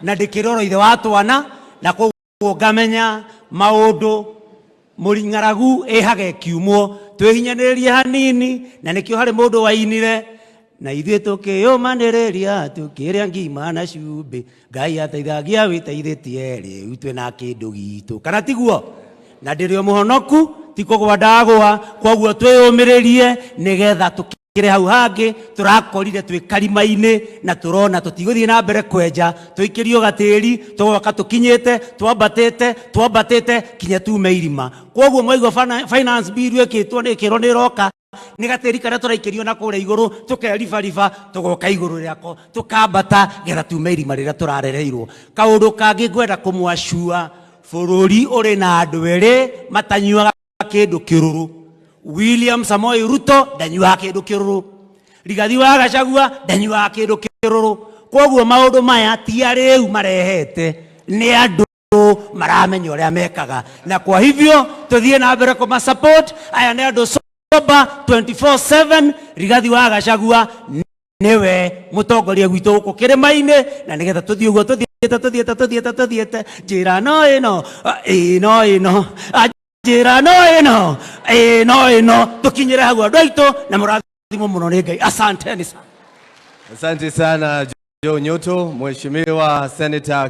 Na ndĩkĩrĩ oro ithe wa twana, na koguo ngamenya maũndũ. Mũring'aragu ĩhaga ĩkiumwo, twĩhinyanĩrĩrie hanini, na nĩkĩo harĩ mũndũ wainire na ithuĩ tũkĩyũmanĩrĩria, tũkĩrĩa ngima na cumbĩ. Ngai ateithagia wĩteithĩtie, rĩu twĩna kĩndũ gitũ, kana tiguo? Na ndĩrĩ o mũhonoku, ti kũgwa ndagwa. Koguo twĩyũmĩrĩrie nĩgetha tũkĩre hau hangĩ tũrakorire twĩ karima-inĩ, na tũrona tũtigũthiĩ na mbere kwenja, tũikĩrio gatĩri, tũgoka tũkinyĩte, twambatĩte, twambatĩte kinya tume irima. Koguo mwaigua finance bill ĩkĩtwo nĩ ĩkĩrwo nĩ ĩroka, nĩ gatĩri karĩa tũraikĩrio na kũrĩa igũrũ, tũkeribariba, tũgoka igũrũ rĩako, tũkambata getha tume irima rĩrĩa tũrarereirwo. Kaũndũ kangĩ ngwenda kũmwacua, bũrũri ũrĩ na andũ erĩ matanyuaga kĩndũ kĩrũrũ. William Samoei Ruto ndanyuaga kĩndũ kĩrũrũ, Rigathi wa Gachagua ndanyuaga kĩndũ kĩrũrũ. Koguo maũndũ maya ti arĩu marehete, nĩ andũ maramenya ũrĩa mekaga, na kwa hivyo tũthiĩ na mbere kũma support. Aya nĩ andũ sober 24/7. Rigathi wa Gachagua niwe mũtongoria gwitũ gũkũ kĩrĩma-inĩ, na nĩgetha tũthiĩ ũguo tũthiĩte, tũthiĩte, tũthiĩte, tũthiĩte njĩra no ĩno, ĩno ĩno, njĩra no ĩno, ĩno ĩno, tũkinyĩre hau, andũ aitũ, na mũrathimwo mũno nĩ Ngai. Asanteni sana. Asante sana Joe Nyutu, Mheshimiwa Senator.